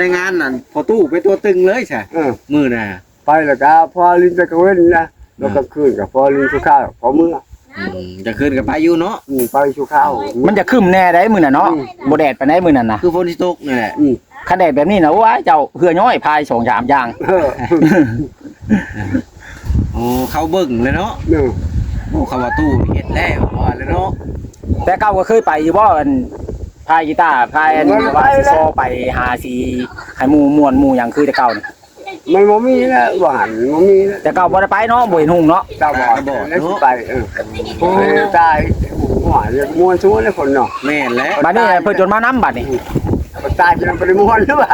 ໃນງານນັ້ນພໍ່ຕູ້ເປັນຕົວຕຶງເລີຍຊະ ເອີ ມື້ນັ້ນ ໄປແລ້ວກໍພໍຫຼິ້ນແຕ່ກາງເວັນນະ ແລ້ວກາງຄືນກໍພໍຫຼິ້ນສຸຂາ ພໍເມືອ ອືມ ກາງຄືນກໍໄປຢູ່ເນາະ ອືມ ໄປສຸຂາ ມັນຈະຄຶ້ມແດ່ໃດມື້ນັ້ນເນາະ ອືມ ບໍ່ແດດປານໃດມື້ນັ້ນນະ ຄືຝົນຊິຕົກນີ້ແຫຼະ ອືມ ຄັນແດດແບບນີ້ນະ ໂອ້ຍ ເຈົ້າເຫື່ອຍ້ອຍພາຍສອງສາມຢ່າງ ເອີ ໂອ້ ເຂົາເບິ່ງແລ້ວເນາະ ເອີ ໂອ້ ເຂົາວ່າຕູ້ນີ້ເຮັດແລ້ວວ່າແລ້ວເນາະ ແຕ່ເກົ່າກໍເຄີຍໄປຢູ່ບໍ່ ອັນ ພາຍກີຕາ ພາຍອັນ ບໍ່ໄດ້ ວ່າຊິຊໍໄປຫາຊິໃຫ້ໝູ່ມ່ວນໝູ່ຫຍັງຄືແຕ່ເກົ່ານີ້ ມັນບໍ່ມີແລ້ວ ວ່າຫັ້ນບໍ່ມີແລ້ວ ແຕ່ເກົ່າບໍ່ໄດ້ໄປເນາະ ບໍ່ເຫັນຮຸ່ງເນາະ ຕາບອດ ຕາບອດ ແລ້ວຊິໄປ ເອີ ໂອ້ ຕາຍ ໂອ້ຍ ຢາກມ່ວນຊວນແລ້ວຄົນເນາະ ແມ່ນແຫຼະ ບັດນີ້ເພິ່ນຈົນມານຳບັດນີ້ ອືມ ຕາຍຈົນບໍ່ໄດ້ມ່ວນຫຼືວ່າ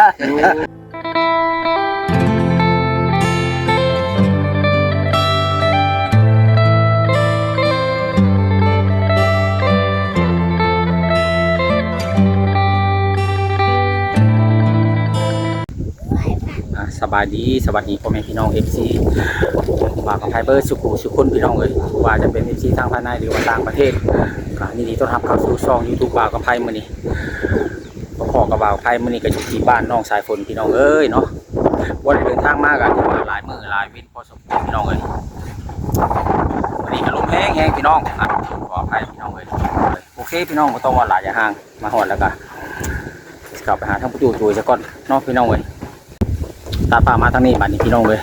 ອ່າ ສະບາຍດີ ສະຫວັດດີພໍ່ແມ່ພີ່ນ້ອງ ເອັຟຊີ ບ່າວກຳໄພເບິດສູ່ຜູ້ສູ່ຄົນ ພີ່ນ້ອງເອີຍ ບໍ່ວ່າຈະເປັນ ເອັຟຊີ ທາງພາຍໃນ ຫຼືວ່າຕ່າງປະເທດ ກໍຍິນດີຕ້ອນຮັບເຂົ້າສູ່ຊ່ອງຢູທູບບ່າວກຳໄພມື້ນີ້ ພໍ້ກັບບ່າວກຳໄພມື້ນີ້ ກໍຢູ່ທີ່ບ້ານໜອງສາຍຝົນ ພີ່ນ້ອງເອີຍເນາະ ບໍ່ໄດ້ເດີນທາງມາກໍຖືວ່າຫຼາຍມື້ຫຼາຍເວັນພໍສົມຄວນ ພີ່ນ້ອງເອີຍ ມື້ນີ້ກໍລົມແຮງໆ ພີ່ນ້ອງ ອ່ະ ຂໍອະໄພ ພີ່ນ້ອງເອີຍ ໂອເຄ ພີ່ນ້ອງ ບໍ່ຕ້ອງເວົ້າຫຼາຍຢ່າຫ່າງ ມາຮອດແລ້ວກໍຊິເຂົ້າໄປຫາທາງປະຕູໂຈຍຊະກ່ອນເນາະ ພີ່ນ້ອງເອີຍ ຕາປ່າມາທາງນີ້ບາດນີ້ ພີ່ນ້ອງເອີຍ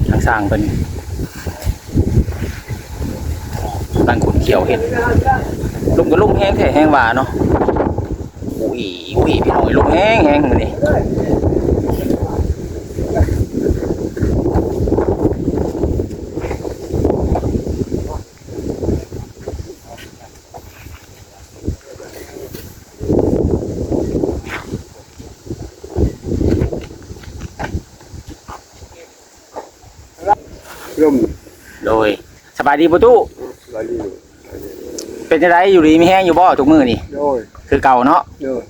ທາງຊ່າງເພິ່ນ ນັ່ງຂົນຂຽວເຮັດ ລົມກໍລົມແຮງແທ້ແຮງວ່າເນາະ ອຸຍອຸຍ ພີ່ນ້ອງເອີຍ ລົມແຮງແຮງມື້ນີ້ ລົມ ໂດຍ ສະບາຍດີພໍ່ຕູ້ ສະບາຍດີ ເປັນຈັ່ງໃດ ຢູ່ດີມີແຮງຢູ່ບໍ່ທຸກມື້ນີ້ ໂດຍ ຄືເກົ່າເນາະ ໂດຍ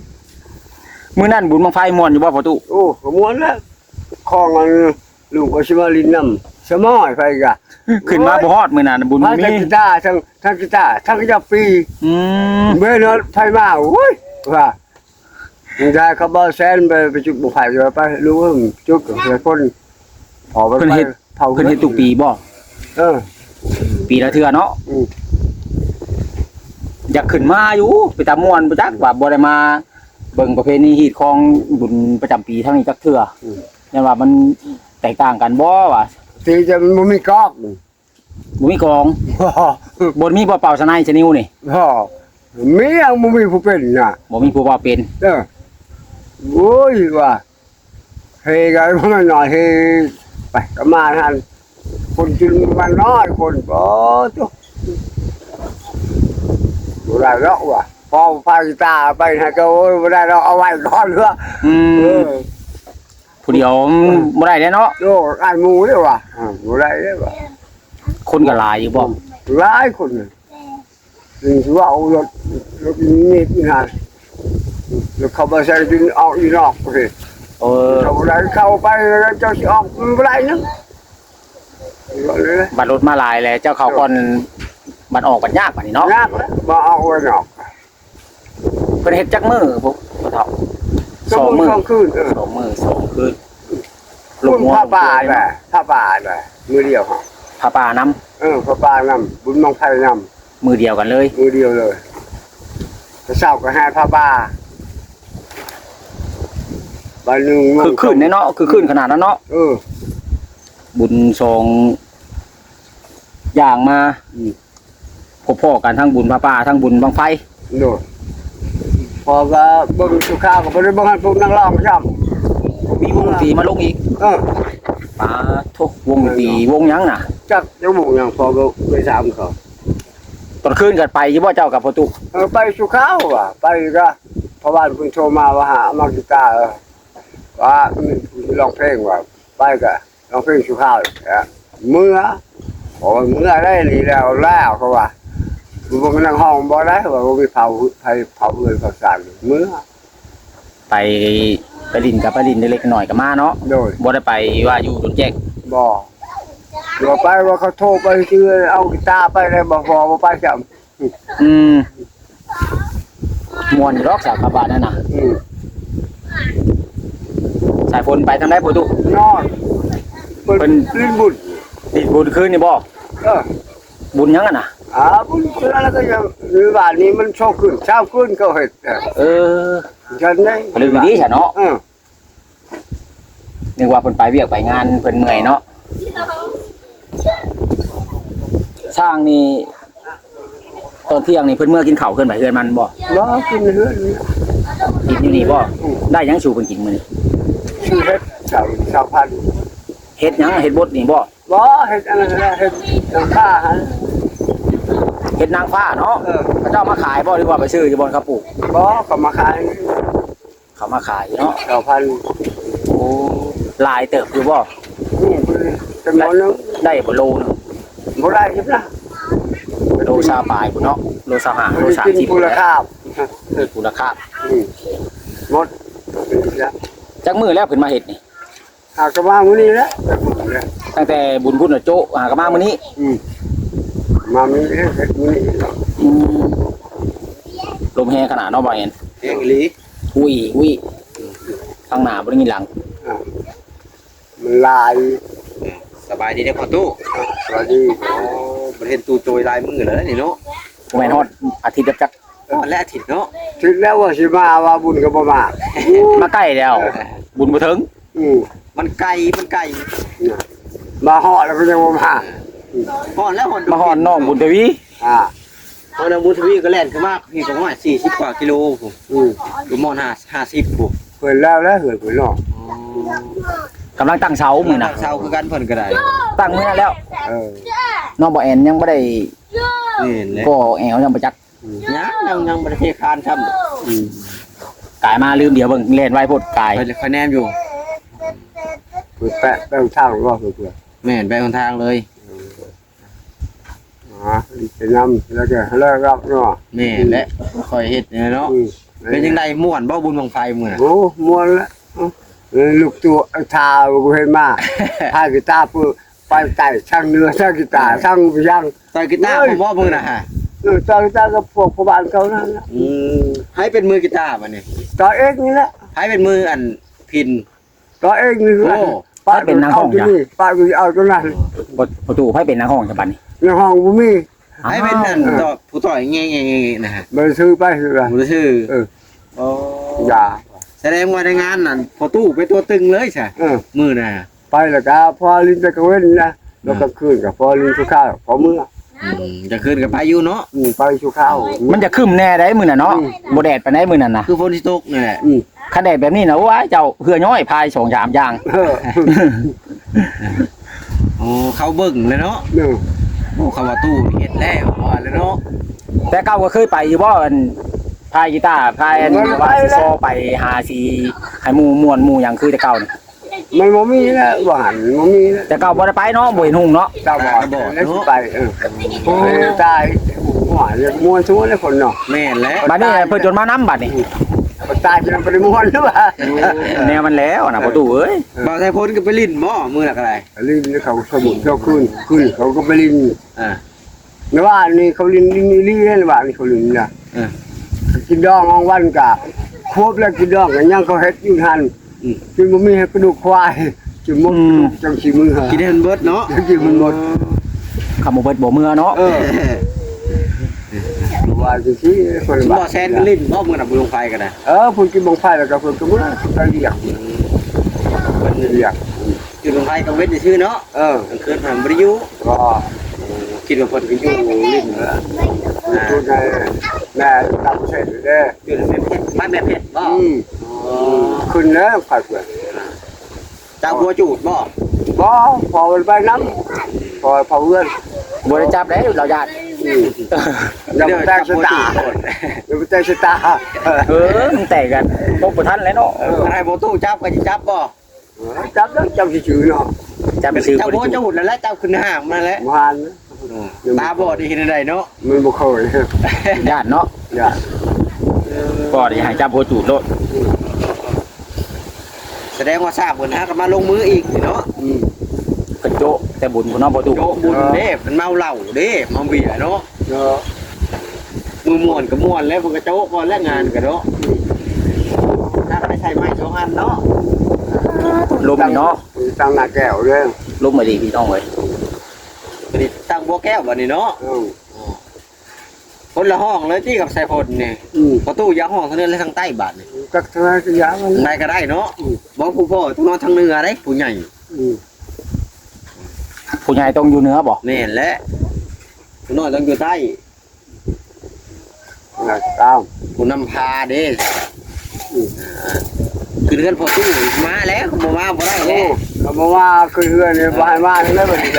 ມື້ນັ້ນບຸນບັ້ງໄຟມ່ວນຢູ່ບໍ່ພໍ່ຕູ້ ໂອ້ ກໍມ່ວນແລ້ວ ຂອງອັນ ລູກກໍຊິມາຫຼິ້ນນຳ ສະໝ້ອຍໄປກະ ຂຶ້ນມາບໍ່ຮອດມື້ນັ້ນ ບຸນບໍ່ມີ ທັງກີຕາ ທັງ ທັງກີຕາ ທັງກະຈັບປີ ອືມ ເມື່ອນັ້ນໄປມາ ໂອ້ຍ ວ່າ ໄດ້ເຂົາບໍ່ແຊນໄປ ໄປຈຸດບັ້ງໄຟ ໄປ ລູກເອີຍ ຈຸດໃຫ້ຄົນ ເພິ່ນເຮັດ ເພິ່ນເຮັດທຸກປີບໍ່ ເອີ ປີລະເທື່ອເນາະ ອືມ ຢາກຂຶ້ນມາຢູ່ ເປັນຕາມ່ວນ ບໍ່ຈັກວ່າບໍ່ໄດ້ມາ ເບິ່ງປະເພນີຮີດຄອງບຸນປະຈຳປີທາງນີ້ຈັກເທື່ອ ອືມ ແມ່ນວ່າມັນແຕກຕ່າງກັນບໍ່ວະ ທີ່ຈະບໍ່ມີກອງ ບໍ່ມີກອງ ບໍ່ ບໍ່ມີບໍ່ເປົ່າສະໄນສະນິວນີ້ ບໍ່ ມີຫຍັງ ບໍ່ມີຜູ້ເປັນນະ ບໍ່ມີຜູ້ເປົ່າເປັນ ເອີ ໂອ້ຍ ວ່າ ເຮກະມາໜ້ອຍ ເຮໄປກະມາຫັ້ນ ຄົນຈົນມາໜ້ອຍຄົນ ໂອ້ໂຕ ບໍ່ໄດ້ດອກວ່າ ພໍພາກິຕາໄປຫັ້ນກະ ໂອ້ຍ ບໍ່ໄດ້ດອກ ເອົາໄວ້ກ່ອນເຖາະ ອືມ ເອີ ຜູ້ດຽວມັນບໍ່ໄດ້ແລ້ວເນາະ ໂອ້ ອ້າຍໝູ່ເດ້ວ່າ ເອີ ບໍ່ໄດ້ເດ້ວ່າ ຄົນກະຫຼາຍຢູ່ບໍ່ ຫຼາຍຄົນ ເວົ້າລົດ ລົດມີດນີ້ນະ ລົດເຂົາບໍ່ໃສ່ດິນອອກຢູ່ນອກພຸ້ນ ເອີ ເຂົາບໍ່ໄດ້ເຂົ້າໄປ ແລ້ວເຈົ້າຊິອອກມັນບໍ່ໄດ້ນະ ບັດລົດມາຫຼາຍແລ້ວ ເຈົ້າເຂົ້າກ່ອນ ບັດອອກບັດຍາກບາດນີ້ເນາະ ຍາກແລ້ວ ບໍ່ອອກໄວ້ນອກ ເພິ່ນເຮັດຈັກມື້ພຸ້ນພໍ່ເຖົ້າ ສອງມື້ ສອງມື້ ສອງຄືນ ເອີ ສອງຄືນ ບຸນຜ້າປ່ານະ ຜ້າປ່ານະ ມື້ດຽວ ຜ້າປ່ານຳ ເອີ ຜ້າປ່ານຳ ບຸນບັ້ງໄຟນຳ ມື້ດຽວກັນເລີຍ ມື້ດຽວເລີຍ ແຕ່ເຊົ້າກໍແຫ່ຜ້າປ່າ ບາດໜຶ່ງ ຄື ຄືນແນ່ເນາະ ຄື ຄືນຂະໜາດນັ້ນເນາະ ເອີ ບຸນສອງຢ່າງມາ ອືມ ພົບພໍ້ກັນ ທັງບຸນຜ້າປ່າ ທັງບຸນບັ້ງໄຟ ໂດຍ ພໍກໍເບິ່ງສຸຂາກໍບໍ່ໄດ້ເບິ່ງໃຫ້ພວກນັກຮ້ອງຊ້ຳ ມີວົງດົນຕີມາລົງອີກ ເອີ ປາໂທ ວົງດົນຕີ ວົງຫຍັງນະ ຈັກ ຈັກວົງຫຍັງ ພໍກໍໄປຖາມເຂົາ ຕອນຄືນກໍໄປຢູ່ບໍ່ເຈົ້າກັບພໍ່ຕູ້ ເອີ ໄປສຸຂາວ່າ ໄປກໍພໍ່ບ້ານເພິ່ນໂທມາວ່າຫາມາກີຕາ ເອີ ວ່າຮ້ອງເພງວ່າ ໄປກໍ ເອົາເພງສຸພາບ ເມືອ ໂອ້ຍ ເມືອໄດ້ນີ້ແລ້ວ ແລ້ວ ເພາະວ່າ ເບິ່ງນັກຮ້ອງບໍ່ໄດ້ ວ່າບໍ່ມີເຜົາ ໃຜເຜົາເຮືອນເຜົາຊານ ເມືອ ໄປ ໄປຫຼິ້ນກໍໄປຫຼິ້ນເລັກໆນ້ອຍໆກໍມາເນາະ ໂດຍ ບໍ່ໄດ້ໄປວ່າຢູ່ດົນແຈ້ງ ບໍ່ ບໍ່ໄປ ວ່າເຂົາໂທໄປຊື່ ເອົາກີຕາໄປໄດ້ ບໍ່ ບໍ່ໄປຊ້ຳ ອືມ ມ່ວນຢູ່ດອກສາວຂາບາດນັ້ນນະ ອືມ ສາຍຝົນໄປທາງໃດພໍ່ຕູ້? ນອນ ເພິ່ນ ເພິ່ນຫຼິ້ນບຸນ ຫຼິ້ນບຸນຄືນນີ້ບໍ່? ເອີ ບຸນຫຍັງຫັ້ນນະ? ອ່າ ບຸນຄືນນັ້ນລະ ກໍຍັງ ຢູ່ບ້ານນີ້ມັນສອງຄືນສາມຄືນເຂົາເຮັດ ເອີ ເອີ ຈັ່ງໃດ ລືມດີຊະເນາະ ເອີ. ນຶກວ່າເພິ່ນໄປວຽກໄປງານ ເພິ່ນເມື່ອຍເນາະ. ຊ່າງນີ້ ຕອນທ່ຽງນີ້ເພິ່ນເມືອກິນເຂົ້າເຮືອນໃຜເຮືອນມັນບໍ່? ບໍ່ ກິນເຮືອນນີ້ ກິນຢູ່ນີ້ບໍ່? ອືມ ໄດ້ຫຍັງສູ່ເພິ່ນກິນມື້ນີ້? ຊື້ເຫັດ ເຈົ້າ ຊາວພັນ. ເຫັດຫຍັງ? ເຫັດບົດນີ້ບໍ່? ບໍ່ ເຫັດອັນນັ້ນແຫຼະ ເຫັດນາງຟ້າຫັ້ນ ເຫັດນາງຟ້າເນາະ. ເອີ ເຂົາເຈົ້າມາຂາຍບໍ່ ຫຼືວ່າໄປຊື້ຢູ່ບ່ອນເຂົາປູກ? ບໍ່ ເຂົາມາຂາຍ. ເຂົາມາຂາຍເນາະ ຊາວພັນ. ໂອ້ ຫຼາຍເຕີບຢູ່ບໍ່? ອືມ ຈຳນວນໜຶ່ງ ໄດ້ບໍ່ໂລໜຶ່ງ? ບໍ່ໄດ້ ໂລຊາວປາຍພຸ້ນເນາະ ໂລຊາວຫ້າ ໂລສາມສິບ ຜູ້ລະຄາບ ຜູ້ລະຄາບ. ອືມ ໝົດ. ຈັກມື້ແລ້ວເພິ່ນມາເຮັດນີ້? ຫາກໍມາມື້ນີ້ແຫຼະ ຕັ້ງແຕ່ບຸນພຸ້ນນະໂຈະ ຫາກໍມາມື້ນີ້. ອືມ ມາມື້ນີ້ ເຮັດມື້ນີ້. ອືມ ລົມແຮງຂະໜາດເນາະ ບ່າວແອນ. ແຮງອີ່ຫຼີ. ອຸ້ຍອຸ້ຍ ທາງໜ້າບໍ່ໄດ້ຍິນຫຼັງ. ອ່າ ມັນຫຼາຍ. ສະບາຍດີເດ້ພໍ່ຕູ້. ສະບາຍດີ. ໂອ້ ບໍ່ເຫັນຕູ້ໂຈຍຫຼາຍມື້ແລ້ວນີ້ເນາະ. ບໍ່ແມ່ນຮອດອາທິດແລ້ວຈັກ. ຮອດແລ້ວອາທິດເນາະ. ຖືກແລ້ວວ່າຊິມາ ວ່າບຸນກໍບໍ່ມາ. ມາໃກ້ແລ້ວ ເອີ ບຸນບໍ່ເຖິງ. ອືມ ມັນໄກ ມັນໄກ. ມາຮອດແລ້ວກໍຍັງບໍ່ມາ. ຮອດແລ້ວ ຮອດ ມາຮອດໜອງບຸນທະວີ. ອ່າ ຮອດໜອງບຸນທະວີກໍແລ່ນຂຶ້ນມາ ພີ່ປະມານສີ່ສິບກວ່າກິໂລພຸ້ນ. ອືມ ປະມານຫ້າ ຫ້າສິບພຸ້ນ. ເພິ່ນແລ້ວແລ້ວເຮືອນເພິ່ນເນາະ. ອໍ ກຳລັງຕັ້ງເສົາມື້ນະ ຕັ້ງເສົາຄືກັນເພິ່ນກໍໄດ້. ຕັ້ງມື້ນັ້ນແລ້ວ. ເອີ ນ້ອງບໍ່ແອນຍັງບໍ່ໄດ້ ແມ່ນແຫຼະ ກໍແອວຍັງບໍ່ຈັກ. ອືມ ຍັງ ຍັງ ຍັງບໍ່ໄດ້ເທຄານຊ້ຳ. ອືມ ກາຍມາລືມດຽວເບິ່ງ ແລ່ນໄວໂພດກາຍ. ຂ້ອຍ ຂ້ອຍແນມຢູ່ ເພິ່ນແປະ ແປະທາງບໍ່ເພື່ອ? ແມ່ນ ແປະຫົນທາງເລີຍ. ເອີ ອ່າ ໄປນຳ ແລ້ວກໍ ແລ້ວກໍເນາະ. ແມ່ນແຫຼະ ອືມ ຂ້ອຍເຮັດນີ້ເນາະ. ອືມ ເປັນຈັ່ງໃດ ມ່ວນບໍ່ບຸນບັ້ງໄຟມື້ນະ? ໂອ້ ມ່ວນແຫຼະ. ເອີ ລູກຕົວ ເອີ ທ້າວ ກູເຫັນມາ ພາຍກີຕາປຶ ໄປໄຕ່ທັງເນື້ອທັງກີຕາ ເອີ ທັງຫຍັງ ຕ່ອຍກີຕາ ເອີຍ ບໍ່ມື້ນະຫະ? ເອີ ຕ່ອຍກີຕາກັບພວກພໍ່ບ້ານເຂົານັ້ນແຫຼະ. ອືມ ໃຜເປັນມືກີຕາບັດນີ້? ຕ່ອຍເອງນີ້ແຫຼະ. ໃຜເປັນມືອັນພິນ? ຕ່ອຍເອງນີ້ແຫຼະ. ໂອ້ ປະເປັນນັກຮ້ອງຈ້ະ ປະເອົາຕົວນີ້ ປະເອົາຕົວນັ້ນ. ບໍ່ ປະຕູ ໃຜເປັນນັກຮ້ອງຈ້ະບັດນີ້? ນັກຮ້ອງບໍ່ມີ. ໃຜເປັນອັນ ເອີ ຕໍ່ ຜູ້ຕ່ອຍແງ່ໆໆນະຫະ? ບໍ່ໄດ້ຊື່ໄປ ບໍ່ໄດ້ຊື່. ເອີ ໂອ້ ຢ່າ ສະແດງວ່າໃນງານນັ້ນ ພໍ່ຕູ້ເປັນຕົວຕຶງເລີຍຊະ. ເອີ ມື້ນະ ໄປແລ້ວກະພໍຫຼິ້ນແຕ່ກາງເວັນນະ ແລ້ວກາງຄືນກໍພໍຫຼິ້ນຊົ່ວຄາວ ພໍເມືອ. ອືມ ກາງຄືນກໍໄປຢູ່ເນາະ. ອືມ ໄປຊົ່ວຄາວ. ມັນຈະຄຶ້ມແດ່ໃດມື້ນັ້ນເນາະ. ອືມ ບໍ່ແດດປານໃດມື້ນັ້ນນະ. ຄືຝົນຊິຕົກນີ້ແຫຼະ. ອືມ ຄັນແດດແບບນີ້ນະ ໂອ້ຍ ເຈົ້າເຫື່ອຍ້ອຍພາຍສອງສາມຢ່າງ. ເອີ ໂອ້ ເຂົາເບິ່ງແລ້ວເນາະ. ເອີ ໂອ້ ເຂົາວ່າຕູ້ນີ້ເຮັດແລ້ວວ່າແລ້ວເນາະ. ແຕ່ເກົ່າກໍເຄີຍໄປຢູ່ບໍ່ ອັນ ພາຍກີຕາ ພາຍອັນ ວ່າຊິຊໍໄປຫາສີໃຫ້ໝູ່ມ່ວນໝູ່ຫຍັງຄືແຕ່ເກົ່ານີ້? ມັນບໍ່ມີແລ້ວ ວ່າຫັ້ນ ບໍ່ມີແລ້ວ. ແຕ່ເກົ່າບໍ່ໄດ້ໄປເນາະ ບໍ່ເຫັນຮຸ່ງເນາະ. ຕາບອດ ຕາບອດ ແລ້ວຊິໄປ. ເອີ ໂອ້ ຕາຍ ໂອ້ຍ ມ່ວນຊວນແລ້ວຄົນເນາະ. ແມ່ນແຫຼະ. ບັດນີ້ເພິ່ນຈົນມານຳບັດນີ້ ຕາຍຈົນບໍ່ໄດ້ມ່ວນວ່າ. ແນວມັນແລ້ວນະ ພໍ່ຕູ້ເອີຍ. ເອີ ບ່າວໄຊພົນກໍໄປຫຼິ້ນບໍ່ ມື້ນັ້ນກໍໄດ້? ຫຼິ້ນ ເຂົາສະໝຸດເຂົາຄືນ ຄືນເຂົາກໍໄປຫຼິ້ນ. ອ່າ ໃນບ້ານນີ້ເຂົາຫຼິ້ນ ຫຼິ້ນອີ່ຫຼີໃນບ້ານນີ້ເຂົາຫຼິ້ນນະ. ເອີ ກິນດອງບາງວັນກະຄວບແລ້ວ ກິນດອງກໍຍັງເຂົາເຮັດຢູ່ຫັ້ນ. ອືມ ກິນບໍ່ມີໃຫ້ກະດູກຄວາຍ ກິນໝົດ. ອືມ ກະດູກຈັ່ງຊິເມືອ ກິນໃຫ້ມັນເບິດເນາະ. ກິນໃຫ້ມັນໝົດ. ເອີ ຄຳບໍ່ເບິດບໍ່ເມືອເນາະ. ເອີ ວ່າຈັ່ງຊີ້ ຄົນບ້ານ ບໍ່ແຊນກໍຫຼິ້ນບໍ່ ມື້ນະ ບຸນບັ້ງໄຟກໍໄດ້. ເອີ ເພິ່ນກິນບັ້ງໄຟແລ້ວກໍເພິ່ນກໍເມືອ ເພິ່ນໄປວຽກ ເພິ່ນໄປວຽກ. ຈຸດບັ້ງໄຟກາງເວັນຊື່ໆເນາະ. ເອີ ກາງຄືນເພິ່ນບໍ່ໄດ້ຢູ່. ກໍ ໂອ້ ຄິດວ່າເພິ່ນໄປຢູ່ຫຼິ້ນ. ອ່າ ຢູ່ໃນແມ່ຕ່າງປະເທດເດ້. ຢູ່ໃນແມ່ເພັດ ບ້ານແມ່ເພັດບໍ່? ອືມ ອໍ ຂຶ້ນແລ້ວໄຟເພິ່ນ. ອ່າ ເຈົ້າຜົວຈູດບໍ່? ບໍ່ ພໍ່ເພິ່ນໄປນຳ ພໍ່ເຝົ້າເຮືອນ. ບໍ່ໄດ້ຈັບເດ້ ລາວຢ້ານ. ອືມ ຢ່າໄປແຕກຊະຕາ ຢ່າໄປແຕກຊະຕາ. ເອີ ມັນແຕກກັນ ປົກບໍ່ທັນແລ້ວເນາະ. ເອີ ໃຫ້ພໍ່ຕູ້ຈັບກໍຊິຈັບບໍ່? ເອີ ຈັບແລ້ວ ຈັບຊື່ໆເນາະ. ຈັບຊື່ໆ ເຈົ້າບໍ່ຈູດແລ້ວແຫຼະ ເຈົ້າຂຶ້ນຫ້າງມາແລ້ວ. ບໍ່ຫັນ ຕາບອດໄດ້ເຮັດແນວໃດເນາະ. ມັນບໍ່ເຄີຍ ຢ້ານເນາະ. ຢ້ານ ເອີ ກໍໄດ້ໃຫ້ຈັບຫົວຈູດໂລດ. ອືມ ສະແດງວ່າຊາບເພິ່ນຫາກໍມາລົງມືອີກເນາະ. ອືມ ເພິ່ນໂຈະແຕ່ບຸນພຸ້ນເນາະ ພໍ່ຕູ້. ໂຈະບຸນເດ້ ເອີ ເພິ່ນເມົາເຫຼົ້າເດ້ ເມົາເບຍເນາະ. ເອີ ມື້ມ່ວນກໍມ່ວນແລ້ວ ເພິ່ນກໍໂຈະກ່ອນແລ້ວງານກໍເນາະ. ອືມ ຖ້າກໍໄດ້ໃຊ້ໄມ້ສອງ ເນາະ ລົມນີ້ເນາະ ຕັ້ງໜ້າແກ້ວເດ້ ລົມອີ່ຫຼີພີ່ນ້ອງເອີຍ ບັດນີ້ຕັ້ງບົວແກ້ວບັດນີ້ເນາະ ເອີ ຄົນລະຫ້ອງເລີຍຕິກັບສາຍຝົນນີ້ ອືມ ປະຕູຢາກຫ້ອງທາງເໜືອ ແລະ ທາງໃຕ້ບາດນີ້ ຈັກທາງໃດກໍຢາກ ທາງໃດກໍໄດ້ເນາະ ອືມ ບໍ່ ຜູ້ພໍ່ຕ້ອງນອນທາງເໜືອເດ້ ຜູ້ໃຫຍ່ ອືມ ຜູ້ໃຫຍ່ຕ້ອງຢູ່ເໜືອບໍ່? ແມ່ນແຫຼະ ຜູ້ນ້ອຍຕ້ອງຢູ່ໃຕ້ ນະ ຕາມ ຜູ້ນຳພາເດ້ ອືມ ອ່າ ຂຶ້ນເຮືອນພໍ່ຕູ້ມາແລ້ວ ບໍ່ມາບໍ່ໄດ້ແລ້ວ ໂອ້ ຄັນບໍ່ມາຂຶ້ນເຮືອນນີ້ ເອີ ບໍ່ໃຫ້ມາເລີຍບັດນີ້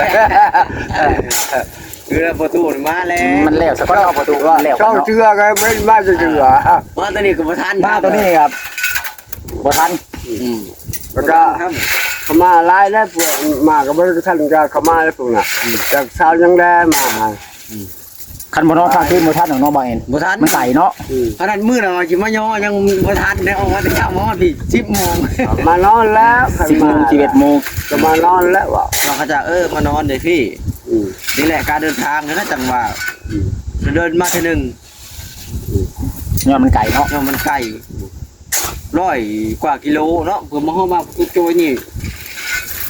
ເຮືອນພໍ່ຕູ້ມາແລ້ວ ມັນແລ້ວຊະກ່ອນເນາະ ພໍ່ຕູ້ ມັນແລ້ວກ່ອນເນາະ ສອງເທື່ອກໍບໍ່ໄດ້ມາຈັກເທື່ອ ເອີ ມາຕອນນີ້ກໍບໍ່ທັນ ມາຕອນນີ້ກໍບໍ່ທັນ ອືມ ແລ້ວກໍເຂົ້າມາຫຼາຍແລ້ວ ພວກມາກໍບໍ່ໄດ້ທັນ ກໍເຂົ້າມາແລ້ວພວກນະ ອືມ ແຕ່ເຊົ້າຍັງແລມາ ອືມ ຄັນບໍ່ນອນຄ້າງຄືນບໍ່ທັນດອກເນາະ ບ່າວແອນ ບໍ່ທັນ ມັນໄກເນາະ ອືມ ຂະໜາດມື້ນະວ່າຊິມາຍໍຍັງບໍ່ທັນເດ້ ອອກມາແຕ່ເຊົ້າ ມາຮອດພີ້ສິບໂມງ ມານອນແລ້ວ ສິບໂມງ ສິບເອັດໂມງ ກໍມານອນແລ້ວວ່າ ເຂົາເຈົ້າ ເອີ ມານອນເດ້ພີ່ ອືມ ນີ້ແຫຼະການເດີນທາງນະ ຈັ່ງວ່າ ອືມ ເດີນມາເທື່ອໜຶ່ງ ອືມ ຍ້ອນມັນໄກເນາະ ຍ້ອນມັນໄກ ຮ້ອຍກວ່າກິໂລເນາະ ເພື່ອມາຮອດມາໂຈຍນີ້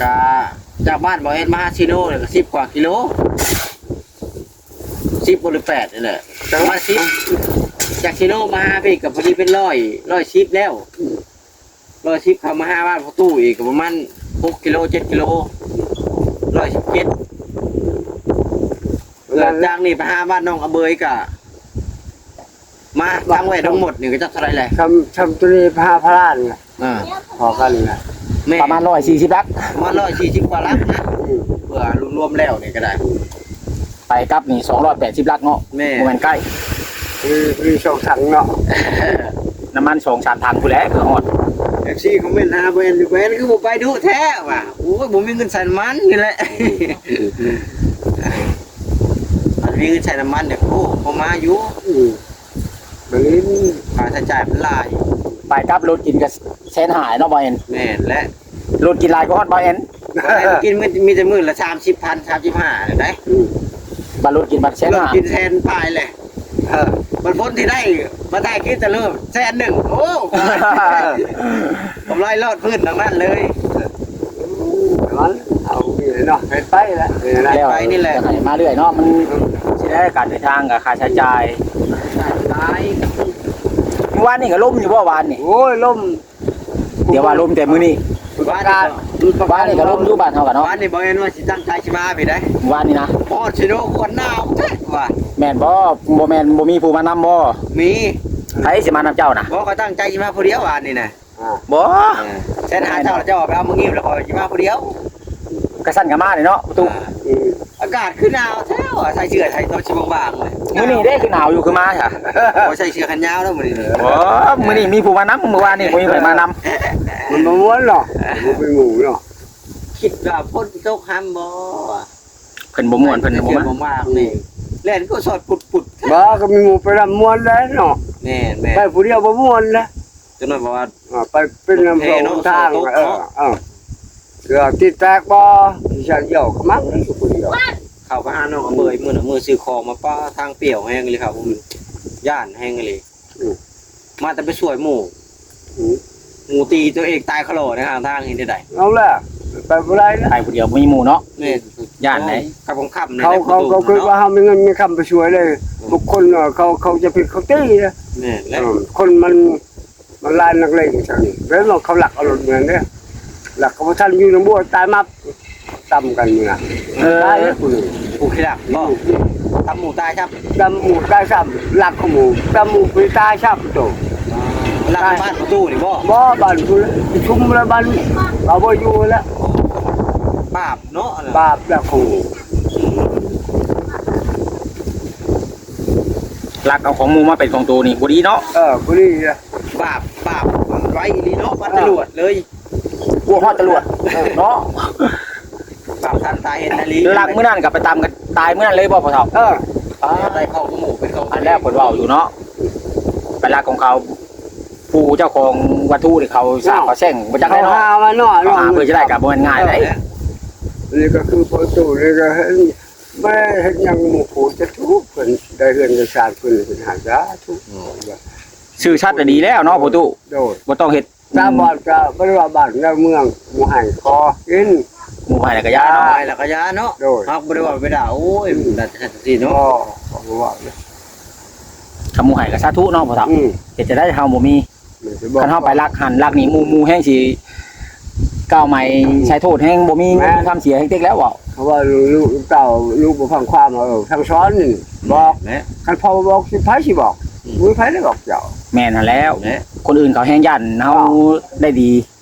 ກະຈາກບ້ານບ່າວແອນມາຫາຊີໂນນີ້ກໍສິບກວ່າກິໂລ ສິບບໍ່ ຫຼື ແປດນີ້ແຫຼະ ປະມານສິບ ຈາກຊີໂນມາຫາພີ້ກໍພໍດີເປັນຮ້ອຍ ຮ້ອຍສິບແລ້ວ ຮ້ອຍສິບ ເຂົ້າມາຫາບ້ານພໍ່ຕູ້ອີກກໍປະມານຫົກກິໂລ ເຈັດກິໂລ ຮ້ອຍສິບເຈັດ ແລ້ວຈາກນີ້ໄປຫາບ້ານໜອງອະເບີຍກໍມາທາງແວ່ດົງໝົດນີ້ກໍຈັກເທົ່າໃດແຫຼະ ຊ່ຳ ຊ່ຳໂຕນີ້ໄປຫາພະລານ ອ່າ ພໍກັນນະ ແມ່ນ ປະມານຮ້ອຍສີ່ສິບຫຼັກ ປະມານຮ້ອຍສີ່ສິບກວ່າຫຼັກນະ ອືມ ເພື່ອລວມໆແລ້ວນີ້ກໍໄດ້ ໄປກັບນີ້ສອງຮ້ອຍແປດສິບຫຼັກເນາະ ແມ່ນ ບໍ່ແມ່ນໃກ້ ຄື ຄືສອງຖັງເນາະ ນ້ຳມັນສອງສາມຖັງພຸ້ນແຫຼະເພື່ອຮອດ ເອັຟຊີ ຄອມເມັນຫາ ບໍ່ແມ່ນ ບໍ່ແມ່ນຄືບໍ່ໄປດຸແທ້ວ່າ ໂອ້ຍ ບໍ່ມີເງິນໃສ່ນ້ຳມັນນີ້ແຫຼະ ຄັນມີເງິນໃສ່ນ້ຳມັນນີ້ ໂອ້ ພໍມາຢູ່ ອືມ ບັດນີ້ຄ່າໃຊ້ຈ່າຍມັນຫຼາຍ ໄປກັບລົດກິນກໍແສນຫ້າເນາະ ບ່າວແອນ ແມ່ນແຫຼະ ລົດກິນຫຼາຍກວ່າຮອດບ່າວແອນ ບໍ່ໄດ້ກິນ ມີ ມີແຕ່ມື້ລະສາມສິບພັນ ສາມສິບຫ້າໄດ໋ ອືມ ບັດລົດກິນບັດແສນຫ້າ ລົດກິນແສນປາຍແຫຼະ ເອີ ບັດຜົນທີ່ໄດ້ ມາໄດ້ກິນແຕ່ລະແສນໜຶ່ງ ໂອ້ ກຳໄລລອດພື້ນທັງນັ້ນເລີຍ ມັນເອົານີ້ເນາະ ເຮັດໄປແຫຼະ ເຮັດໄປນີ້ແຫຼະ ໄປນີ້ແຫຼະ ຢາກໃຫ້ມາເລື້ອຍເນາະ ມັນຊິໄດ້ການເດີນທາງກັບຄ່າໃຊ້ຈ່າຍ ຫຼາຍ ມື້ວານນີ້ກໍລົມຢູ່ບໍ່ວານນີ້? ໂອ້ຍ ລົມ ດຽວວ່າລົມແຕ່ມື້ນີ້ ວານນີ້ກໍ ວານນີ້ກໍລົມຢູ່ບ້ານເຮົາກໍເນາະ ວານນີ້ບໍ່ແມ່ນວ່າຊິຕັ້ງໃຈຊິມາພີ້ໃດ໋ ວານນີ້ນະ ຮອດຊິໂນຄວນໜາວແທ້ວ່າ ແມ່ນບໍ່? ບໍ່ແມ່ນບໍ່ມີຜູ້ມານຳບໍ່? ມີ ໃຜຊິມານຳເຈົ້ານະ? ບໍ່ ຂ້ອຍຕັ້ງໃຈຊິມາຜູ້ດຽວວານນີ້ນະ ບໍ່ ເອີ ແຊນຫາເຈົ້າ ເຈົ້າເອົາໄປເອົາມາງີບ ແລ້ວຂ້ອຍຊິມາຜູ້ດຽວ ກະຊັ້ນກະມາເດເນາະ ປະຕູ ອ່າ ອືມ ອາກາດຄືໜາວແທ້ວ່າ ໃສ່ເສື້ອໃສ່ໂຕຊິບາງໆເລີຍ ມື້ນີ້ເດ້ຄືໜາວຢູ່ ຄືມາຊະ ບໍ່ໃສ່ເສື້ອແຂນຍາວແລ້ວມື້ນີ້ ບໍ່ ມື້ນີ້ມີຜູ້ມານຳ ມື້ວານນີ້ບໍ່ມີໃຜມານຳ ມັນບໍ່ມ່ວນເນາະ ບໍ່ເປັນໝູ່ເນາະ ຄິດວ່າຝົນຊິຕົກຫ້ຳບໍ່ ເພິ່ນບໍ່ມ່ວນ ເພິ່ນບໍ່ມາ ແລ່ນກໍສອດປຸດໆ ບໍ່ ກໍມີໝູ່ໄປນຳມ່ວນແຫຼະເນາະ ແມ່ນໆ ໄປຜູ້ດຽວບໍ່ມ່ວນນະ ຈັກໜ້ອຍເພາະວ່າ ອ່າ ໄປເປັນນຳເຂົາທາງ ເອີ ເອີ ເກືອຕິດແຕກບໍ່ ຊິຊັ້ນດຽວກໍມັກຢູ່ຜູ້ດຽວ ເຂົ້າໄປຫານ້ອງອຳເບີຍມື້ນະ ມື້ຊື້ຂອງມາ ປ້າ ທາງປ່ຽວແຮງອີ່ຫຼີຄັບ ອືມ ຢ້ານແຮງອີ່ຫຼີ ອືມ ມາແຕ່ໄປຊ່ວຍໝູ່ ອືມ ໝູ່ຕີຕົວເອງຕາຍຄະຫຼໍໃນຂ້າງທາງ ເຮັດແນວໃດ ເອົາລະ ໄປບໍ່ໄດ້ນະ ໄປຜູ້ດຽວບໍ່ມີໝູ່ເນາະ ແມ່ນ ຢ້ານໃດ໋ ກັບຄ່ຳໆນີ້ ເຂົາ ເຂົາ ເຂົາຄິດວ່າເຮົາມີເງິນມີຄຳໄປຊ່ວຍເລີຍ ອືມ ບາງຄົນເຂົາ ເຂົາຈະຜິດເຂົາຕີນະ ແມ່ນແຫຼະ ເອີ ຄົນມັນ ມັນຫຼາຍນັກເລງແຖວນີ້ ເຫັນວ່າເຂົາລັກເອົາລົດເມືອເດ້ ລັກເຂົາບໍ່ທັນຢູ່ນຳບົວຕາຍມັບ ຕຳກັນເມືອ ເອີ ຕາຍແລ້ວຜູ້ໜຶ່ງ ຜູ້ຂີ້ລັກບໍ່ ຕຳໝູຕາຍຊ້ຳ ຕຳໝູຕາຍຊ້ຳ ລັກຂະໝູ ຕຳໝູໄປຕາຍຊ້ຳໂຕ ລັກບ້ານປະຕູນີ້ບໍ່ ບໍ່ ບ້ານພຸ້ນ ຊຸມລະບ້ານ ເອົາບໍ່ຢູ່ແລ້ວ ບາບເນາະ ບາບລັກຂະໝູ ລັກເອົາຂອງໝູ່ມາເປັນຂອງໂຕນີ້ບໍ່ດີເນາະ ເອີ ບໍ່ດີ ບາບ ບາບໄວອີ່ຫຼີເນາະ ບາດຕຳຫຼວດເລີຍ ກວດຮອດຕຳຫຼວດເນາະ ບາບທັນຕາຍເຫັນອີ່ຫຼີ ລັກມື້ນັ້ນກໍໄປຕຳກັນຕາຍມື້ນັ້ນເລີຍບໍ່ພໍ່ເຖົ້າ ເອີ ໄດ້ຂອງໝູ່ເປັນຂອງ ອັນແລ້ວເພິ່ນເວົ້າຢູ່ເນາະ ໄປລັກຂອງເຂົາ ຜູ້ເຈົ້າຂອງວັດຖຸນີ້ເຂົາສາບເຂົາແຊ່ງບໍ່ຈັກໄດ້ເນາະ ເຂົາຫາມາເນາະ ເຂົາຫາເພື່ອຈະໄດ້ກໍບໍ່ແມ່ນງ່າຍເດ້ ນີ້ກໍຄືພໍ່ຕູ້ນີ້ກໍເຫັນ ແມ່ເຮັດຫຍັງໝູ່ຜູ້ຈະທຸກ ເພິ່ນໄດ້ເຮືອນໄດ້ຊານເພິ່ນເຮັດໃຫ້ສາທຸ ຊື່ສັດກໍດີແລ້ວເນາະ ພໍ່ຕູ້ ໂດຍ ບໍ່ຕ້ອງເຮັດ ຕາບອດກໍບໍ່ໄດ້ວ່າບ້ານແນວເມືອງ ໝູ່ໃຫ້ຂໍກິນ ໝູ່ໃຫ້ແລ້ວກໍຢາເນາະ ໝູ່ໃຫ້ແລ້ວກໍຢາເນາະ ໂດຍ ເຮົາກໍບໍ່ໄດ້ວ່າໄປດ່າ ໂອ້ຍ ອືມ ນັ້ນຈັ່ງຊີ້ເນາະ ບໍ່ ບໍ່ເວົ້າເລີຍ ຄັນໝູ່ໃຫ້ກໍສາທຸເນາະພໍ່ເຖົ້າ ອືມ ເຮັດຈັ່ງໃດເຮົາບໍ່ມີ ຄັນເຮົາໄປລັກຫັ້ນລັກນີ້ ໝູ່ ໝູ່ແຮ່ງຊິກ່າວໃໝ່ ອືມ ໃສ່ໂທດແຮ່ງບໍ່ມີ ແມ່ນ ຄຳເສຍແຮ່ງເຕັກແລ້ວເວົ້າ ເຂົາວ່າລູກເຕົ້າ ລູກບໍ່ຟັງຄວາມ ເອີ ສັ່ງສອນນີ້ ອືມ ບອກ ແມ່ນ ຄັນພໍ່ບໍ່ບອກ ຊິ ໃຜຊິບອກ ອືມ ບໍ່ມີໃຜໄດ້ບອກເຈົ້າ ແມ່ນຫັ້ນແລ້ວ ແມ່ນ ຄົນອື່ນເຂົາແຮ່ງຢ້ານເຮົາ ອ້າວ ໄດ້ດີ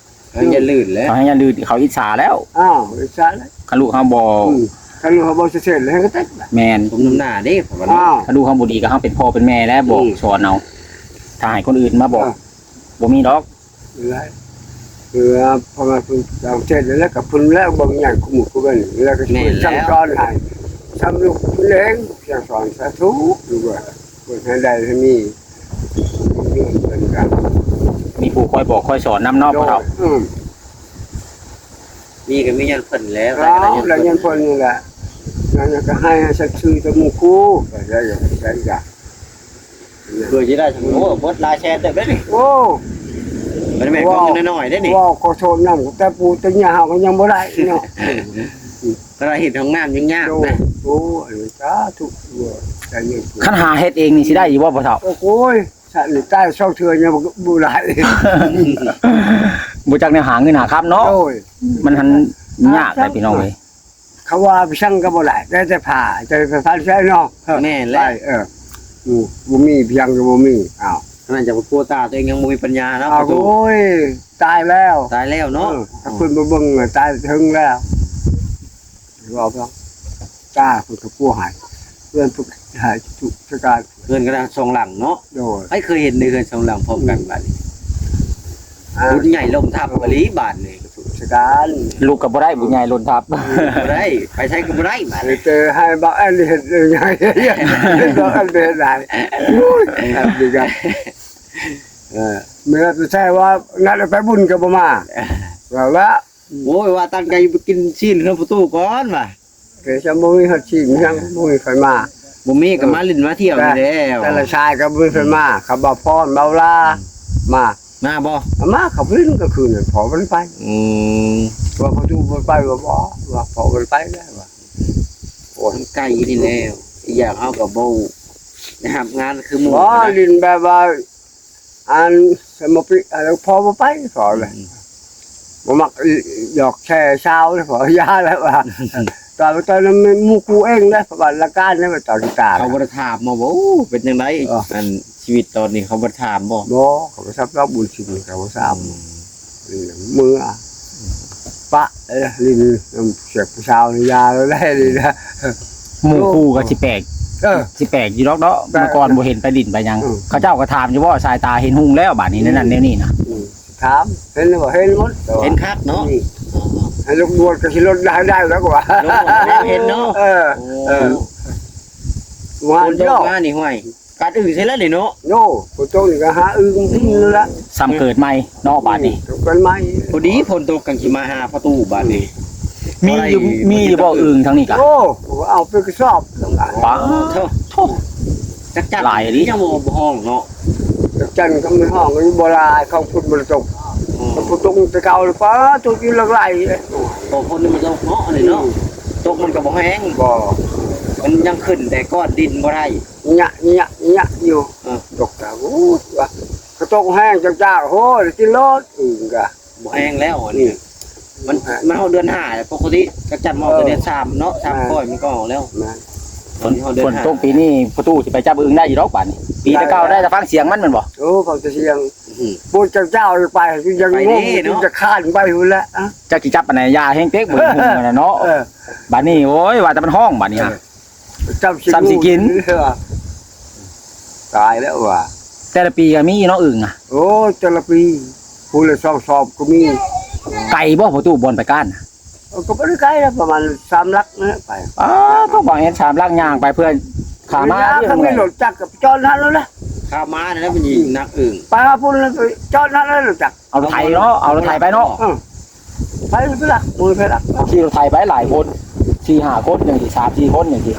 ເຂົາຍັງລື່ນແຫຼະ ເຂົາຍັງລື່ນ ເຂົາອິດສາແລ້ວ ອ້າວ ອິດສາແລ້ວ ຄັນລູກເຮົາບໍ່ ອືມ ຄັນລູກເຮົາບໍ່ສະເສດແລ້ວ ແຮ່ງກໍແຕກ ແມ່ນ ສົມນ້ຳໜ້າເດ້ ເຂົາວ່າເນາະ ອ້າວ ຄັນລູກເຮົາບໍ່ດີກໍເຮົາເປັນພໍ່ເປັນແມ່ແລ້ວ ບອກ ອືມ ສອນເອົາ ຖ້າໃຫ້ຄົນອື່ນມາບອກ ເອີ ບໍ່ມີດອກ ເອີ ເພາະວ່າເພິ່ນຕ່າງປະເທດແລ້ວ ກໍເພິ່ນແລ້ວເບິ່ງໃຫຍ່ຄູ່ມື້ຄູ່ວັນ ແລ້ວກໍ ແມ່ນແລ້ວ ສັ່ງສອນໃຫ້ ສ່ຳລູກເພິ່ນເອງ ສັ່ງສອນສາທຸ ລູກເອີຍ ເພິ່ນໃຫ້ໄດ້ໃຫ້ມີ ມີເງິນເພິ່ນກໍ ມີຜູ້ຄອຍບອກຄອຍສອນນຳເນາະ ໂດຍ ພໍ່ເຖົ້າ ອືມ ມີກໍມີຍ້ອນເພິ່ນແຫຼະ ເອົາ ໄດ້ກໍໄດ້ຍ້ອນເພິ່ນນີ້ແຫຼະ ແລ້ວກໍໃຫ້ສັດຊື່ຕໍ່ໝູ່ຄູ່ ກໍໄດ້ ໄດ້ກະ ເພື່ອຊິໄດ້ ໂອ້ ເບິດຫຼາຍແສນເຕີບເດ້ນີ້ ໂອ້ ບໍ່ໄດ້ແມ່ນຂອງນ້ອຍໆເດ້ນີ້ ເວົ້າຂໍໂທດນຳ ແຕ່ປູ່ແຕ່ຍ່າເຮົາກໍຍັງບໍ່ໄດ້ເນາະ ຂະໜາດເຮັດຫ້ອງນ້ຳຍັງຍາກນະ ໂອ້ຍ ສາທຸ ບໍ່ໄດ້ເງິນ ຄັນຫາເຮັດເອງນີ້ຊິໄດ້ຢູ່ບໍ່ພໍ່ເຖົ້າ ໂອ້ຍ ຊາດນີ້ຕາຍສອງເທື່ອຍັງບໍ່ ບໍ່ໄດ້ ບໍ່ຈັກແນວຫາເງິນຫາຄຳເນາະ ໂອ້ຍ ມັນຫັ້ນຍາກແຫຼະພີ່ນ້ອງເອີຍ ເຂົາວ່າໄປສັ່ງກໍບໍ່ໄດ້ ໄດ້ແຕ່ຜ້າ ໄດ້ແຕ່ຜ້າແຂນເນາະ ແມ່ນແຫຼະ ໄປ ເອີ ບໍ່ມີ ໄປສັ່ງກໍບໍ່ມີ ອ້າວ ຂະໜາດຈະໄປປົວຕາ ຕົວເອງຍັງບໍ່ມີປັນຍາເນາະ ອ້າວ ປະຕູ ໂອ້ຍ ຕາຍແລ້ວ ຕາຍແລ້ວເນາະ ເອີ ຖ້າເພິ່ນບໍ່ເບິ່ງ ຕາຍເຖິງແລ້ວ ເວົ້າເນາະ ຕາເພິ່ນກໍປົວໃຫ້ ເພື່ອນເພິ່ນໃຫ້ທຸກຊະການ ເຮືອນກໍໄດ້ສອງຫຼັງເນາະ ໂດຍ ໃຜເຄີຍເຫັນໃນເຮືອນສອງຫຼັງພ້ອມກັນ ອືມ ບາດນີ້ ອ່າ ບຸນໃຫຍ່ລົ້ມທັບອີ່ຫຼີບາດນີ້ ທຸກຊະການ ລຸກກໍບໍ່ໄດ້ ບຸນໃຫຍ່ລົ້ມທັບ ບໍ່ໄດ້ ໄປໃສກໍບໍ່ໄດ້ບາດນີ້ ແຕ່ໃຫ້ບ່າວແອນເຮັດໃຫຍ່ ໃຫ້ບ່າວແອນເຮັດຫຼາຍ ໂອ້ຍ ແອນນີ້ກໍ ເອີ ແມ່ນແຕ່ວ່ານັດໃຫ້ໄປບຸນກໍບໍ່ມາ ວ່າລະ ໂອ້ຍ ວ່າຕັ້ງໃຈໄປກິນຊີ້ນເຮືອນປະຕູກ່ອນວ່າ ແຕ່ຈະບໍ່ມີຮອດຊີ້ນຫຍັງ ບໍ່ມີໃຜມາ ບໍ່ມີກໍມາຫຼິ້ນມາທ່ຽວນີ້ແຫຼ້ວ ແຕ່ລະຊາຍກໍບໍ່ມີໃຜມາ ອືມ ຄຳວ່າພອນ ເບົາລາ ອືມ ມາ ມາບໍ່? ມາ ເຂົາໄປຫຼິ້ນກາງຄືນນັ້ນ ພໍ່ມັນໄປ ອືມ ວ່າປະຕູບໍ່ໄປ ວ່າບໍ່ ວ່າພໍ່ມັນໄປແລ້ວວ່າ ໂອ້ຍ ມັນໄກນີ້ແຫຼ້ວ ອີກຢ່າງເຮົາກໍບໍ່ໄດ້ຮັບງານຄືໝູ່ ບໍ່ ນະ ຫຼິ້ນແບບວ່າ ອັນສະມະປິ ອັນພໍບໍ່ໄປ ພໍເລີຍ ອືມ ບໍ່ມັກດອກແຊຊາວເລີຍ ພໍຢ່າແລ້ວວ່າ ຕອນ ຕອນນັ້ນໝູ່ກູເອງເດ້ ເພາະວ່າລະການເດ້ ຕອນທີ່ຕາຍ ເຂົາບໍ່ໄດ້ຖາມມາບໍ່ ເປັນຈັ່ງໃດ ເອີ ອັນຊີວິດຕອນນີ້ ເຂົາບໍ່ໄດ້ຖາມບໍ່? ບໍ່ ເຂົາບໍ່ຊັບດອກບຸນສິນ ເຂົາບໍ່ຊັບ ອືມ ເມືອ ປະ ເອີ ຫຼິ້ນນຳເສຍຜູ້ສາວນີ້ຢ່າແລ້ວໄດ໋ນີ້ນະ ໝູ່ຄູ່ກໍຊິແປກ ເອີ ຊິແປກຢູ່ດອກເນາະ ແປກ ເມື່ອກ່ອນບໍ່ເຫັນໄປຫຼິ້ນໄປຫຍັງ ອືມ ເຂົາເຈົ້າກໍຖາມຢູ່ບໍ່ ສາຍຕາເຫັນຮຸ່ງແລ້ວບາດນີ້ ອືມ ແນວນັ້ນແນວນີ້ນະ ອືມ ຖາມ ເຫັນບໍ່ ເຫັນໝົດ ເຫັນຄັກເນາະ ອືມ ໃຫ້ລູກບວດກໍຊິລົດໄດ້ ໄດ້ແລ້ວກວ່າ ລົດແລ້ວເຫັນເນາະ ເອີ ໂອ້ ເອີ ວ່າ ຝົນຕົກມານີ້ ຫ້ວຍ ກັດອຶ່ງໃສ່ແລ້ວນີ້ເນາະ ໂຍ ຝົນຕົກນີ້ກໍຫາອຶ່ງກິນນັ້ນລະ ຊ້ຳເກີດໃໝ່ເນາະ ອືມ ບາດນີ້ ຕົກກັນໃໝ່ ພໍດີຝົນຕົກກັນຊິມາຫາປະຕູບາດນີ້ ອືມ ມີຢູ່ ບໍ່ໄດ້ ມີຢູ່ບໍ່ ບໍ່ໄດ້ ອຶ່ງທາງນີ້ກະ ໂອ້ ເອົາເປັນກະສອບ ປາດໂທ້ ໂທ້ ຈັກຈັ່ງຫຼາຍອີ່ຫຼີ ຍັງບໍ່ ບໍ່ຮ້ອງເນາະ ຈັກຈັ່ງກໍມັນຮ້ອງຢູ່ບໍ່ຫຼາຍ ເຂົາຝົນບໍ່ໄດ້ຕົກ ອືມ ຝົນຕົກແຕ່ເກົ່າ ປາດ ຕົກຢູ່ຫຼັກໄຫຼ ພໍຝົນມັນຕົກເນາະ ອັນນີ້ເນາະ ອືມ ຕົກມັນກໍບໍ່ແຮງ ບໍ່ ມັນຍັງຂຶ້ນແຕ່ກ້ອນດິນບໍ່ໄດ້ ຍະ ຍະ ຍະຢູ່ ເອີ ຕົກຕາ ໂອ້ຍ ວ່າ ກະຕົກແຮງຈັກໆ ໂອ້ຍ ກິນໂລດ ອືມ ກະ ບໍ່ແຮງແລ້ວອັນນີ້ ອືມ ມັນ ມັນຮອດເດືອນຫ້າແລ້ວ ປົກກະຕິຈັກຈັນມາຮອດ ເອີ ເດືອນສາມເນາະ ສາມ ແມ່ນ ຂ້ອຍມັນກໍອອກແລ້ວ ແມ່ນ ຕອນນີ້ຮອດເດືອນຫ້າ ຝົນຕົກປີນີ້ ປະຕູຊິໄປຈັບອຶ່ງໄດ້ຢູ່ດອກບາດນີ້ ປີແຕ່ເກົ່າໄດ້ແຕ່ຟັງສຽງມັນແມ່ນບໍ່? ໂອ້ ຟັງແຕ່ສຽງ ອືມ ບໍ່ຈັກເຈົ້າໄປ ຍັງງົງ ໄປເດ້ເນາະ ຈະຄານໄປພຸ້ນແຫຼະ ຈັກຊິຈັບປານໃດ ຢ່າແຮງເຕັກ ບໍ່ຮູ້ຫັ້ນນະເນາະ ເອີ ບາດນີ້ ໂອ້ຍ ວ່າແຕ່ມັນຮ້ອງບາດນີ້ ເອີ ຫາ ຈຳຊິ ຈຳຊິກິນ ຕາຍແລ້ວວ່າ ແຕ່ລະປີກໍມີເນາະອຶ່ງນະ ໂອ້ ແຕ່ລະປີ ຜູ້ລະສອງສອບກໍມີ ໄກບໍ່ປະຕູບ່ອນໄປກ້ານນະ ເອີ ກໍບໍ່ໄດ້ໄກນະ ປະມານສາມຫຼັກນະໄປ ອ້າ ຕ້ອງວາງແຜນສາມຫຼັກຍ່າງໄປເພື່ອຂາມາ ເວລາກໍມີລົດຈັກກໍໄປຈອດຫັ້ນແລ້ວລະ ຂາມານີ້ແຫຼະມັນຍິງໜັກອຶ່ງ ໄປຫາພຸ້ນແລ້ວໄປຈອດຫັ້ນແລ້ວລົດຈັກ ເອົາລົດໄຖເນາະ ເອົາລົດໄຖໄປເນາະ ເອີ ໄປລະ ບໍ່ມີໃຜລັກ ເຂົາຂີ່ລົດໄຖໄປຫຼາຍຄົນ ສີ່ຫ້າຄົນຈັ່ງຊີ້ ສາມສີ່ຄົນຈັ່ງຊີ້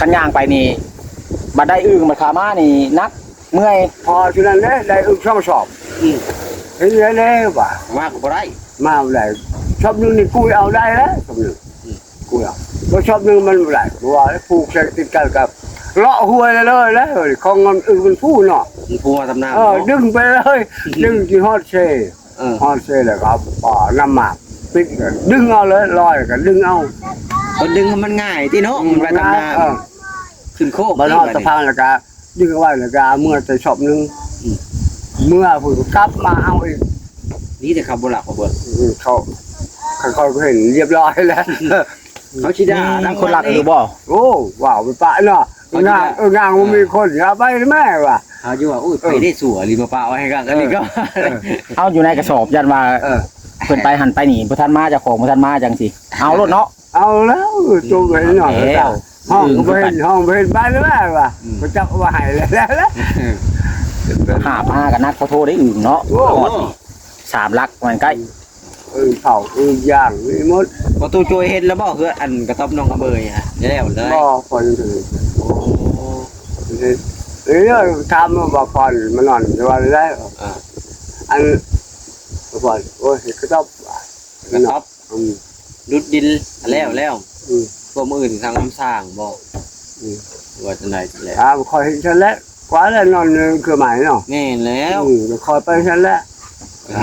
ຄັນຍ່າງໄປນີ້ ບັດໄດ້ອຶ່ງບັດຂາມານີ້ໜັກ ເມື່ອຍ ພໍເທົ່ານັ້ນແຫຼະ ໄດ້ອຶກສອງຊອບ. ອືມ ເຮັດແນວໃດວະ? ມາກໍບໍ່ໄດ້ ມາບໍ່ໄດ້. ຊອບໜຶ່ງນີ້ກຸຍເອົາໄດ້ແລ້ວ ຊອບໜຶ່ງ ອືມ ກຸຍເອົາ. ບໍ່ຊອບໜຶ່ງມັນບໍ່ໄດ້ ບໍ່ວ່າແລ້ວ ຜູກໃສ່ຕິດກັນກັບເລາະຫ້ວຍເລີຍແຫຼະ. ເອີຍ ຂອງມັນອຶກມັນພູເນາະ ມັນພູມາຕາມນ້ຳ ເອີ ເນາະ ດຶງໄປເລີຍ ອືມ ດຶງຊິຮອດເຊ. ເອີ ຮອດເຊແລ້ວກໍເອົານ້ຳໝາກປິດ ກໍດຶງເອົາເລີຍ ລອຍກໍດຶງເອົາ. ເພິ່ນດຶງໃຫ້ມັນງ່າຍຕິເນາະ ອືມ ມັນໄປຕາມນ້ຳ ເອີ ຂຶ້ນໂຄກ ບັດຮອດຕະພັງແລ້ວກໍດຶງເອົາໄວ້ ແລ້ວກໍເອົາເມືອແຕ່ຊອບໜຶ່ງ ອືມ ເມືອພຸ້ນກໍກັບມາເອົາອີກ. ດີແຕ່ເຂົາບໍ່ລັກເອົາເບິດ ອືມ ເຂົາ ເຂົາກໍເຫັນລຽບຮ້ອຍແລ້ວ. ເຂົາຊິດ່າ ອືມ ນຳ ຄົນລັກຢູ່ບໍ່? ໂອ້ ເວົ້າໄປປະເນາະ ເຂົາຊິດ່າ ງານ ເອີ ງານບໍ່ມີຄົນ ເອົາໄປແມ່ວ່າ ເຂົາຢູ່ວ່າ ໂອ້ຍ ເອີ ໄປໄດ້ຊົ່ວອີ່ຫຼີ ມາປະໄວ້ໃຫ້ກັນ ເອີ ອັນນີ້ກໍ ເອົາຢູ່ໃນກະສອບ ຢ້ານວ່າ ເອີ ເພິ່ນໄປຫັ້ນໄປນີ້ ບໍ່ທັນມາ ເຈົ້າຂອງບໍ່ທັນມາ ຈັ່ງຊີ້ ເອົາໂລດເນາະ. ເອົາແລ້ວ ໂຕໄປເນາະ ເອົາແລ້ວ ຫ້ອງກໍບໍ່ເຫັນ ຫ້ອງບໍ່ເຫັນບ້ານແລ້ວວ່າ ອືມ ເຂົາຈັບເອົາມາໃຫ້ແລ້ວ ຫາບມາກໍໜັກພໍໂທໄດ້ອຶ່ງເນາະ. ໂອ້ ຮອດນີ້ ສາມຫຼັກ ມັນໃກ້ ອືມ ເຂົ້າອຶ່ງຢ່າງມີໝົດ. ປະຕູໂຈຍເຫັນແລ້ວບໍ່ ເຮືອນອັນກະຕອບນ້ອງອະເບີຍ ແລ້ວເລີຍ? ບໍ່ ພໍຍັງເຖິງ. ໂອ້ ເອີ ຖາມວ່າ ບໍ່ ພໍມານອນ ແຕ່ວ່າໄດ້ ອ່າ ອັນ ບໍ່ ໂອ້ຍ ກະຕອບ ກະຕອບ ອືມ ດຸດດິນ ອືມ ແລ້ວ ແລ້ວ ອືມ ພວກມື້ອື່ນທາງນ້ຳສ້າງບໍ່? ອືມ ວ່າຈັ່ງໃດແຫຼະ ອ່າ ຂ້ອຍເຮັດຊັ້ນແຫຼະ ກວ່າແລ້ວນອນເຄືອໃໝ່ເນາະ. ແມ່ນແລ້ວ ອືມ ຂ້ອຍໄປຊັ້ນແຫຼະ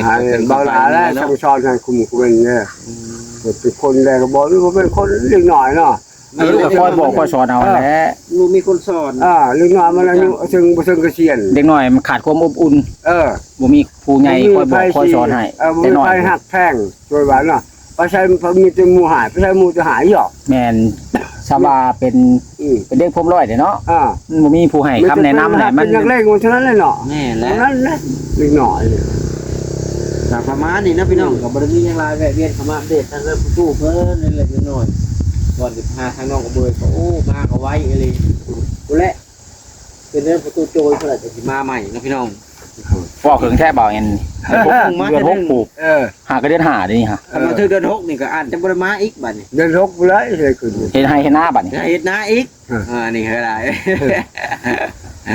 ໃຫ້ເບິ່ງຫຼາຍແລ້ວ ສັ່ງສອນໃຫ້ຄຸມຄຸມເດີ. ອືມ ເປັນຄົນແລ້ວກໍບໍ່ ບໍ່ເປັນຄົນເດັກນ້ອຍເນາະ. ເອີ ກໍຄອຍບອກຄອຍສອນເອົາ ເອີ ແຫຼະ ບໍ່ມີຄົນສອນ ອ່າ ເດັກນ້ອຍມັນອາຍຸເຖິງ ບໍ່ເຖິງກະສຽນ ເດັກນ້ອຍມັນຂາດຄວາມອົບອຸ່ນ ເອີ ບໍ່ມີຜູ້ໃຫຍ່ຄອຍບອກຄອຍສອນໃຫ້ ເອີ ບໍ່ມີ ແຕ່ນ້ອຍ ໃຜຮັກແພງ ຊ່ວຍວ່າເນາະ ໄປໃສມີແຕ່ໝູ່ຮ້າຍ ໄປໃສໝູ່ແຕ່ຮ້າຍເນາະ. ແມ່ນ ຊາວວ່າເປັນ ອືມ ເປັນເດັກໂຮມຮ້ອຍເດ້ເນາະ ອ່າ ມັນບໍ່ມີຜູ້ໃຫ້ຄຳແນະນຳແຫຼະ ມັນເປັນນັກເລງເທົ່ານັ້ນແຫຼະເນາະ. ແມ່ນແຫຼະ ເທົ່ານັ້ນແຫຼະ ເດັກນ້ອຍນີ້ ກໍປະມານນີ້ເນາະພີ່ນ້ອງ ອືມ ກໍບໍ່ໄດ້ມີຫຍັງຫຼາຍ ແວະວຽນເຂົ້າມາອັບເດດທາງເຮືອນປະຕູເພິ່ນນັ້ນແຫຼະ ເລັກນ້ອຍ ກ່ອນຊິພາທາງນ້ອງອະເບີຍ ກໍ ໂອ້ ມາກໍໄວອີ່ຫຼີ ພຸ້ນແຫຼະ ເປັນເລື່ອງປະຕູໂຈຍເທົ່າໃດກໍຊິມາໃໝ່ເນາະພີ່ນ້ອງ. ເວົ້າເຖິງແທ້ບ່າວແອນ ເດືອນຫົກ ເດືອນຫົກ ຜູ້ ເອີ ຫາກໍເດືອນຫ້າເດນີ້ຫາ ຄັນມາເຖິງເດືອນຫົກນີ້ກໍອາດຈະບໍ່ໄດ້ມາອີກບັດນີ້ ເດືອນຫົກພຸ້ນແຫຼະ ເຮັດໄຮ່ເຮັດນາບັດນີ້ ເຮັດໄຮ່ເຮັດນາອີກ ເອີ ອ່າ ນີ້ກໍໄດ້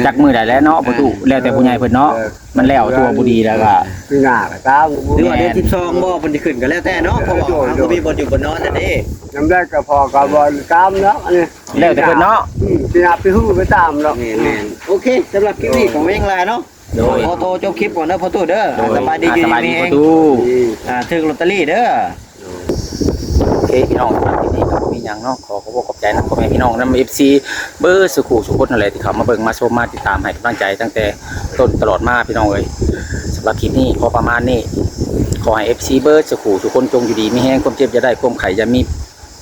ຈັກມື້ໃດແລ້ວເນາະ ປະຕູ ເອີ ແລ້ວແຕ່ຜູ້ໃຫຍ່ເພິ່ນເນາະ ເອີ ມັນແລ້ວຕົວບໍ່ດີແລ້ວກໍ ປີໜ້າກໍຕາມ ຫຼືວ່າເດືອນສິບສອງບໍ່ ເພິ່ນຊິຂຶ້ນກໍແລ້ວແຕ່ເນາະ ເອີ ເພາະວ່າ ໂດຍ ເຮົາກໍມີບ່ອນຢູ່ບ່ອນນອນນັ້ນເດ້ ຍາມໃດກໍພໍກໍບໍ່ຕາມເນາະ ອັນນີ້ ແລ້ວແຕ່ເພິ່ນເນາະ ອືມ ຊິຫາໄປຮູ້ໄປຕາມເນາະ ແມ່ນໆ ໂອເຄ ສຳລັບຄລິບນີ້ກໍບໍ່ຫຍັງຫຼາຍເນາະ ໂດຍ ຂໍໂຕຈົບຄລິບກ່ອນເດີພໍ່ຕູ້ເດີ ໂດຍ ສະບາຍດີ ອ່າ ຢູ່ດີມີແຮງ ສະບາຍດີພໍ່ຕູ້ ອ່າ ຖືກລອດເຕີຣີເດີ ໂອເຄ ພີ່ນ້ອງ ສຳລັບຄລິບນີ້ກໍບໍ່ມີຫຍັງເນາະ ຂໍຂອບອົກຂອບໃຈນຳພໍ່ແມ່ພີ່ນ້ອງນຳ ເອັຟຊີ ເບິດສູ່ຄູ່ສູ່ຄົນນັ້ນແຫຼະ ທີ່ເຂົ້າມາເບິ່ງມາຊົມມາຕິດຕາມໃຫ້ກຳລັງໃຈຕັ້ງແຕ່ຕົ້ນຕະຫຼອດມາ ພີ່ນ້ອງເອີຍ ສຳລັບຄລິບນີ້ພໍປະມານນີ້ ຂໍໃຫ້ ເອັຟຊີ ເບິດສູ່ຄູ່ສູ່ຄົນຈົ່ງຢູ່ດີມີແຮງ ຄວາມເຈັບຢ່າໄດ້ ຄວາມໄຂ້ຢ່າມີ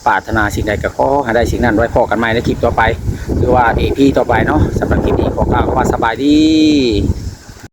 ປາດຖະໜາສິ່ງໃດກໍຂໍໃຫ້ໄດ້ສິ່ງນັ້ນ ໄວ້ພໍ້ກັນໃໝ່ໃນຄລິບຕໍ່ໄປ ຫຼືວ່າ ອີພີ ຕໍ່ໄປເນາະ ສຳລັບຄລິບນີ້ຂໍກ່າວຄຳວ່າສະບາຍດີ.